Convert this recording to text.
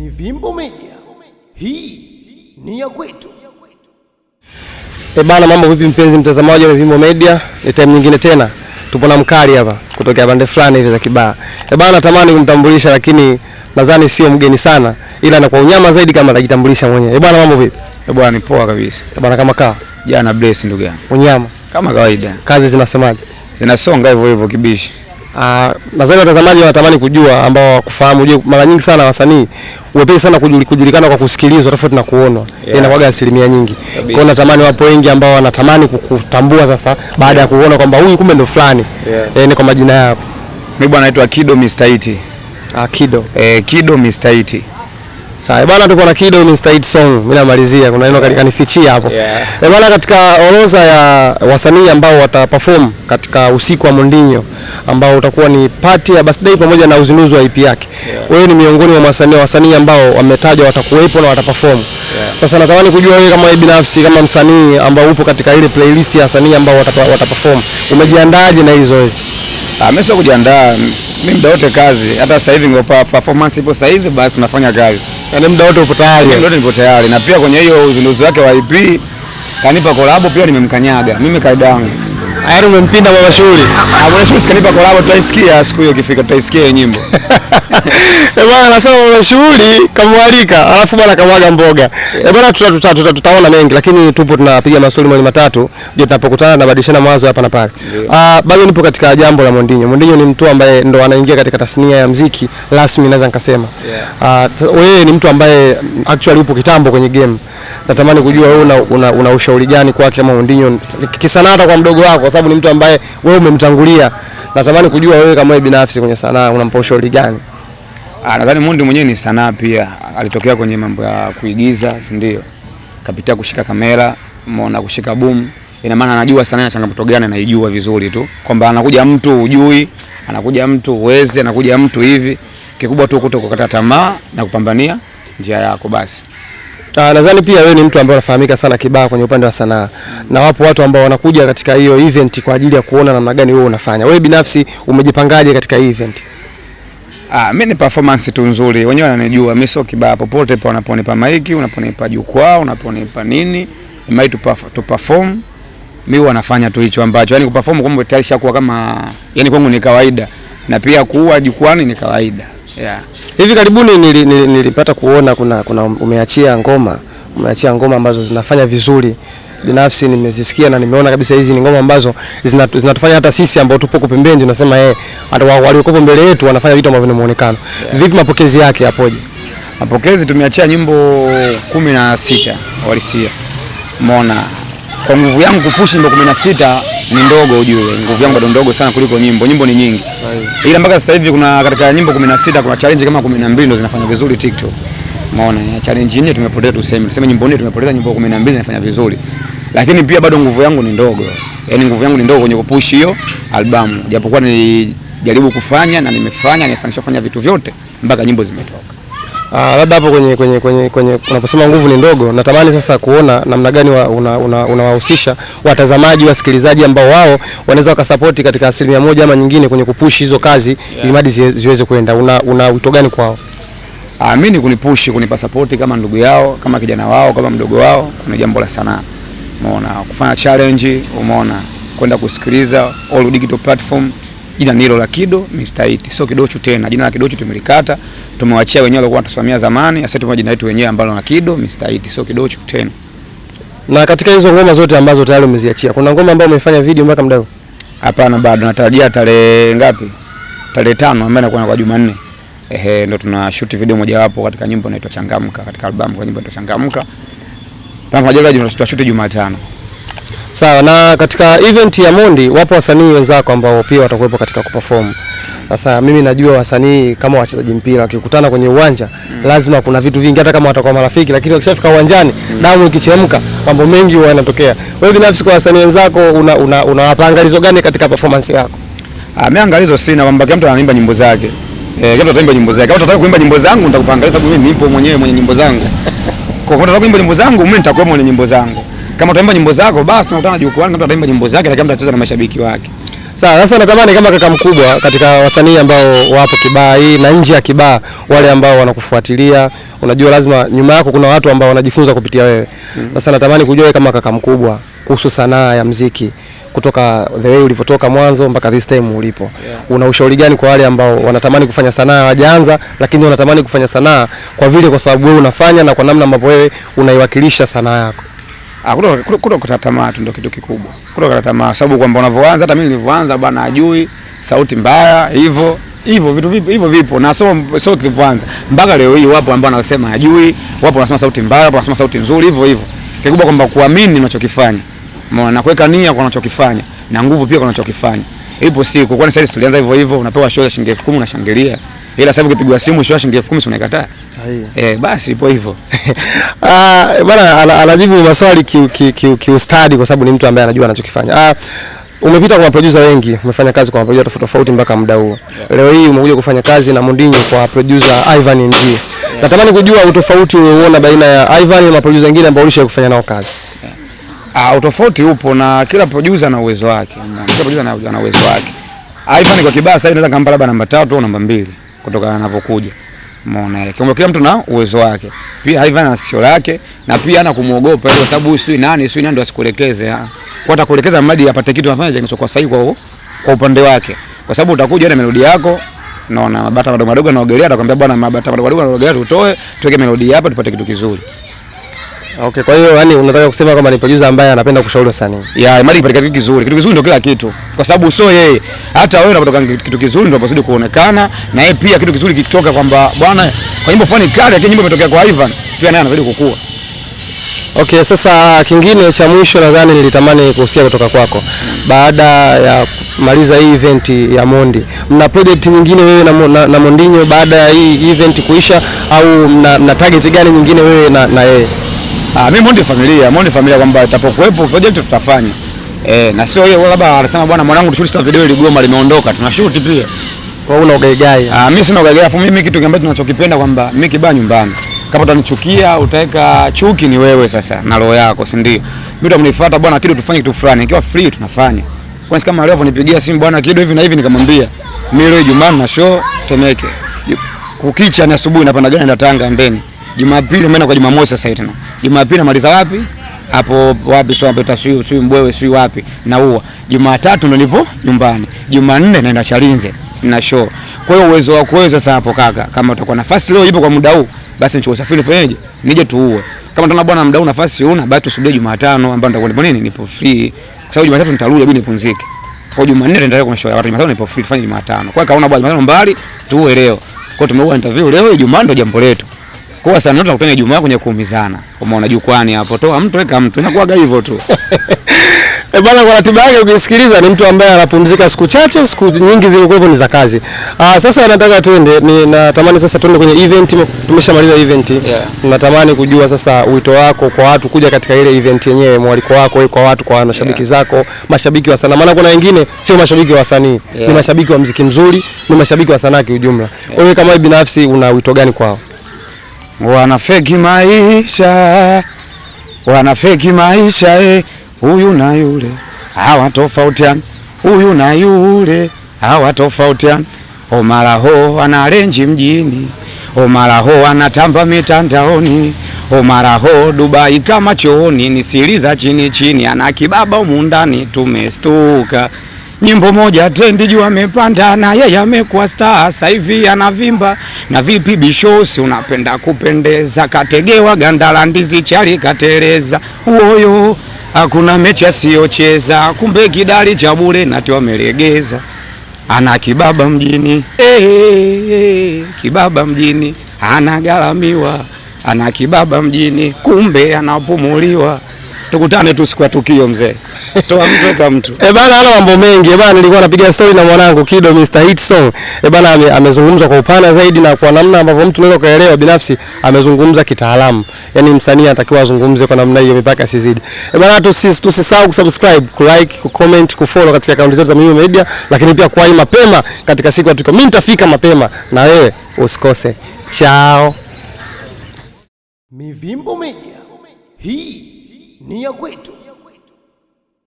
Mivimbo Media, hii ni ya kwetu. E bana, mambo vipi mpenzi mtazamaji wa Mivimbo Media? Ni time nyingine tena. Tupo na mkali hapa kutokea pande fulani hivi za Kibaha. E bana, natamani kumtambulisha lakini nadhani sio mgeni sana, ila na kwa unyama zaidi kama atajitambulisha mwenyewe. E bana, mambo vipi? Eh bwana, ni poa kabisa. E bana, kama kaa Jana bless ndugu yangu. unyama, Kama kawaida. kazi zinasemaje? Zinasonga hivyo hivyo kibishi. Nadhani watazamaji wanatamani kujua ambao wakufahamu. Je, mara nyingi sana wasanii wepesi sana kujulikana kwa kusikilizwa tofauti na kuonwa. Yeah. Inakuwaga asilimia nyingi. Kwa Kabisa. hiyo natamani wapo wengi ambao wanatamani kukutambua sasa baada ya kuona kwamba huyu kumbe ndo fulani. Yeah. Ni kwa majina yako. Mimi bwana naitwa Kido Mr. Iti. Kido. Kido Mr. Iti. Sawa bwana, tuko na Kido Mr. Hit Song. Mimi namalizia, kuna neno kanifichia hapo. Yeah. Bwana, katika orodha ya wasanii ambao wataperform katika usiku wa Mondinho ambao utakuwa ni party ya birthday pamoja na uzinduzi wa EP yake. Yeah. Wewe ni miongoni mwa wasanii ambao wametajwa watakuwepo na wataperform. Yeah. Sasa natamani kujua wewe kama wewe binafsi kama msanii ambao upo katika ile playlist ya wasanii ambao wataperform, umejiandaaje na hili zoezi? Mimi sio kujiandaa. Mimi muda wote kazi. Hata sasa hivi ngopa performance ipo sasa hivi basi tunafanya kazi. Yaani muda wote upo tayari. Mimi wote nipo tayari na pia kwenye hiyo uzinduzi wake wa EP kanipa collab pia nimemkanyaga. Mimi kaida yangu. Yaani umempinda baba shughuli. Bwana shughuli kanipa collab, tutaisikia siku hiyo ikifika, tutaisikia hiyo nyimbo. Bwana anasema baba shughuli kamwalika, alafu bwana kamwaga mboga. Bwana tutaona mengi lakini tupo tunapiga maswali mawili matatu, je, tunapokutana tunabadilishana mawazo hapa na pale. Bado nipo katika jambo la Mondinho. Mondinho ni mtu ambaye ndo anaingia katika tasnia ya muziki rasmi naweza nikasema. Wewe ni mtu ambaye actually upo kitambo kwenye game. Natamani kujua wewe una ushauri gani kwake kama Mondinho kisanaa, hata kwa mdogo wako, kwa sababu ni mtu ambaye wewe umemtangulia. Natamani kujua wewe kama wewe binafsi kwenye sanaa unampa ushauri gani? Nadhani Mondi mwenyewe ni sanaa pia. Alitokea kwenye mambo ya kuigiza, si ndio? Kapitia kushika kamera, umeona kushika boom. Ina maana anajua sanaa ya changamoto gani, anaijua vizuri tu. Kwamba anakuja mtu hujui, anakuja mtu uweze, anakuja mtu hivi. Kikubwa tu kutokukata tamaa na kupambania njia yako basi. Nadhani pia wewe ni mtu ambaye unafahamika sana Kibaha kwenye upande wa sanaa. Na wapo watu ambao wanakuja katika hiyo event kwa ajili ya kuona namna gani wewe unafanya. Wewe binafsi umejipangaje katika hii event? Mimi ni performance tu nzuri. Wenyewe wananijua, mimi sio Kibaha. Popote pa unaponipa mic, unaponipa jukwaa, unaponipa nini, mic to perform. Mimi huwa nafanya tu hicho ambacho, yaani kuperform kwangu tayari shakuwa kama, yaani kwangu ni kawaida. Na pia kuwa jukwani ni kawaida. Yeah. Hivi karibuni nilipata kuona kuna umeachia ngoma ambazo zinafanya vizuri. Binafsi nimezisikia na nimeona kabisa hizi ni ngoma ambazo zinatufanya hata sisi ambao tupo huko pembeni tunasema hata waliokuwa mbele yetu wanafanya vitu ambavyo vina muonekano. Yeah. Vipi mapokezi yake yapoje? Mapokezi tumeachia nyimbo 16 walisia. Umeona? Kwa nguvu yangu kupush nyimbo 16 ni ndogo ujue. Nguvu yangu bado ndogo sana kuliko nyimbo. Nyimbo ni nyingi. Ila mpaka sasa hivi kuna katika nyimbo 16 kuna challenge kama 12 ndo zinafanya vizuri TikTok. Umeona? Challenge 4 tumepoteza, tuseme. Tuseme nyimbo 4 tumepoteza, nyimbo 12 zinafanya vizuri. Lakini pia bado nguvu yangu ni ndogo. Yaani nguvu yangu ni ndogo kwenye kupush hiyo albamu. Japokuwa nilijaribu kufanya na nimefanya, nimefanikisha kufanya vitu vyote mpaka nyimbo zimetoka. Labda hapo kwenye unaposema nguvu ni ndogo, natamani sasa kuona namna gani unawahusisha watazamaji, wasikilizaji ambao wao wanaweza wakasapoti katika asilimia moja ama nyingine kwenye kupush hizo kazi ili mradi ziweze kwenda. Una wito gani kwao? Mimi ni kunipush, kunipa support kama ndugu yao, kama kijana wao, kama mdogo wao kwenye jambo la sanaa. Umeona, kufanya challenge, umeona, kwenda kusikiliza all digital platform. Jina nilo la Kido Mr. Iti, sio Kidochu tena. Jina la Kidochu tumelikata, tumewachia wenyewe walikuwa wanatusimamia zamani. Sasa tumewa jina letu wenyewe ambalo la Kido Mr. Iti, sio Kidochu tena. Na katika hizo ngoma zote ambazo tayari umeziachia, kuna ngoma ambayo umefanya video mpaka muda huu? Hapana, bado. Natarajia tarehe ngapi? Tarehe 5 ambayo inakuwa kwa Jumanne. Ndo tuna shoot video mojawapo katika nyimbo inaitwa Changamka, katika albamu kwa nyimbo inaitwa Changamka. Tunafanya tutashoot Jumatano. Sawa, na katika event ya Mondi wapo wasanii wenzako ambao pia watakuwepo katika kuperform. Sasa mimi najua wasanii kama wachezaji mpira wakikutana kwenye uwanja lazima kuna vitu vingi, hata kama watakuwa marafiki, lakini wakishafika uwanjani damu ikichemka mambo mengi huwa yanatokea. Wewe binafsi kwa wasanii wenzako unawapa angalizo gani katika performance yako? Mimi angalizo sina, kwamba kila mtu anaimba nyimbo zake. Kila mtu ataimba nyimbo zake. Kama utataka kuimba nyimbo zangu nitakupa angalizo, sababu mimi nipo mwenyewe mwenye nyimbo zangu. Kwa hiyo unataka kuimba nyimbo zangu, mimi nitakuwa mwenye nyimbo zangu. Kama utaimba nyimbo zako basi tunakutana jukwani, kama utaimba nyimbo zake na kama mtacheza na mashabiki wake. Sawa, sasa natamani kama kaka mkubwa katika wasanii ambao wapo Kibaha hii na nje ya Kibaha, wale ambao wanakufuatilia, unajua lazima nyuma yako kuna watu ambao wanajifunza kupitia wewe. Sasa natamani kujua wewe kama kaka mkubwa kuhusu sanaa ya mziki kutoka the way ulivyotoka mwanzo mpaka this time ulipo. Una ushauri gani kwa wale ambao wanatamani kufanya sanaa hawajaanza, lakini wanatamani kufanya sanaa kwa vile kwa sababu wewe unafanya na kwa namna ambavyo wewe unaiwakilisha sanaa yako? Ah, kutokata tamaa tu ndio kitu kikubwa. Kutokata tamaa sababu kwamba unavyoanza, hata mimi nilivyoanza bwana ajui sauti mbaya hivyo hivyo vitu vipo hivyo vipo na so kilivyoanza mpaka leo hii wapo ambao wanasema ajui, wapo wanasema sauti mbaya, wapo wanasema sauti nzuri hivyo hivyo. Kikubwa kwamba kuamini unachokifanya. Umeona, na kuweka nia kwa unachokifanya na nguvu pia kwa unachokifanya. Ipo siku, kwani sasa tulianza hivyo hivyo, unapewa show ya shilingi 10,000 unashangilia. Ila sasa ukipigwa simu show ya shilingi 10,000 si unaikataa? Sahihi. Basi ipo hivyo. Ah, bwana anajibu maswali kiustadi kwa sababu ni mtu ambaye anajua anachokifanya. Umepita kwa producer wengi, umefanya kazi kwa producer tofauti tofauti mpaka muda huo. Leo hii umekuja kufanya kazi na Mondinho kwa producer Ivan MG. Natamani kujua utofauti uliouona baina ya Ivan na maproducer wengine ambao ulishawahi kufanya nao kazi. Utofauti upo na kila producer ana uwezo wake. Kila producer ana uwezo wake. Ivan kwa Kibaha sasa naweza kumpa labda namba 3 au namba 2 kutokana na anavyokuja. Umeona? Kila mtu na uwezo wake. Pia Ivan ana sikio lake na pia ana kumuogopa kwa sababu si nani ndio asikuelekeze. Kwa atakuelekeza mradi apate kitu anafanya kinachokuwa sahihi kwa upande wake. Kwa sababu utakuja na melodi yako, naona mabata madogo madogo anaogelea, atakwambia bwana mabata madogo madogo anaogelea, tutoe, tuweke melodi hapa tupate kitu kizuri. Okay, kwa hiyo yani unataka kusema kwamba ni producer ambaye anapenda kushauri wasanii. Ya, mradi ipate kitu kizuri. Kitu kizuri ndio kila kitu. Kwa sababu sio yeye, hata wewe unapotoka kitu kizuri ndio unapozidi kuonekana, na yeye pia kitu kizuri kikitoka kwamba bwana kwa nyimbo fulani kali, lakini nyimbo imetokea kwa Ivan, pia naye anazidi kukua. Okay, sasa kingine cha mwisho nadhani nilitamani kusikia kutoka kwako. Baada ya kumaliza hii event ya Mondi, mna project nyingine wewe na Mondinho baada ya hii event kuisha, au mna target gani nyingine wewe na yeye? Mimi Mondi familia kwamba itapokuwepo project tutafanya. Na sio yeye labda anasema bwana mwanangu tushoot sasa video iligoma limeondoka, tunashoot pia. Kwa hiyo una ugaigai? Mimi sina ugaigai, afu mimi kitu ambacho tunachokipenda kwamba mimi Kibaha nyumbani. Kama utanichukia utaweka chuki ni wewe sasa na roho yako, si ndio? Mimi utamnifuata bwana Kido tufanye kitu fulani, ikiwa free tunafanya. Kwani kama leo nipigia simu bwana Kido hivi na hivi nikamwambia mimi leo Ijumaa na show Temeke. Kukicha ni asubuhi napanda gari naenda Tanga Mbeni. Jumapili nimeenda kwa Jumamosi sasa hivi tena. Jumapili namaliza wapi? Hapo wapi sio hapo sio Mbwewe sio wapi naua. Jumatatu ndo nipo nyumbani. Jumanne naenda Chalinze na show. Kwa hiyo uwezo wako wewe sasa hapo kaka, kama utakuwa nafasi leo ipo kwa muda huu, basi nichukue usafiri fanyeje? Nije tuue. Kama utaona bwana muda huu nafasi huna, basi tusubiri Jumatano ambapo nitakuwa nipo nini? Nipo free. Kwa sababu Jumatatu nitarudi hadi nipumzike. Kwa hiyo Jumanne nitaendelea kwa show ya watu, Jumatano nipo free tufanye Jumatano. Kwa hiyo kaona bwana Jumatano mbali tuue leo. Kwa hiyo tumeua interview leo, Ijumaa ndo jambo letu. Kwa hiyo sana tunakutana Ijumaa kwenye kuumizana. Umeona jukwani hapo, toa mtu weka mtu, inakuwaga hivyo tu. Bwana kwa ratiba yake ukisikiliza ni mtu ambaye anapumzika siku chache, siku nyingi zilikuwepo ni za kazi. Sasa nataka tuende, natamani sasa tuende kwenye event, tumeshamaliza event. Natamani kujua sasa wito wako kwa watu kuja katika ile event yenyewe, mwaliko wako kwa watu, kwa mashabiki zako, mashabiki wa sanaa. Maana kuna wengine sio mashabiki wa wasanii, ni mashabiki wa muziki mzuri, ni mashabiki wa sanaa kiujumla. Wewe kama wewe binafsi una wito gani kwao? Wanafeki maisha, wanafeki maisha, huyu na yule hawatofautiani, huyu na yule hawatofautiani. Omara ho ana renji mjini, Omara ho anatamba mitandaoni, Omara ho Dubai kama chooni, ni siri za chini chini, ana kibaba humu ndani tumestuka. Nyimbo moja trendi juu amepanda na yeye amekuwa star sasa hivi anavimba. Na vipi bishosi unapenda kupendeza, kategewa ganda la ndizi chali kateleza. Uoyo hakuna mechi asiyocheza, kumbe kidali cha bure na tu amelegeza. Ana kibaba mjini, kibaba mjini, anagharamiwa. Ana kibaba mjini, kumbe anapumuliwa. Tukutane tu siku ya tukio mzee. Toa mtu weka mtu. Bana ana mambo mengi. Bana nilikuwa napiga story na mwanangu Kido Mr Hit Song. Bana amezungumza kwa upana zaidi na kwa namna ambavyo mtu unaweza kuelewa binafsi, amezungumza kitaalamu. Yaani msanii anatakiwa azungumze kwa namna hiyo, mipaka sizidi. Bana tusisahau kusubscribe, kulike, kucomment, kufollow katika akaunti zetu za Mivimbo Media, lakini pia kuwahi mapema katika siku ya tukio. Mimi nitafika mapema na wewe usikose. Ciao. Mivimbo Media. Hii ni ya kwetu.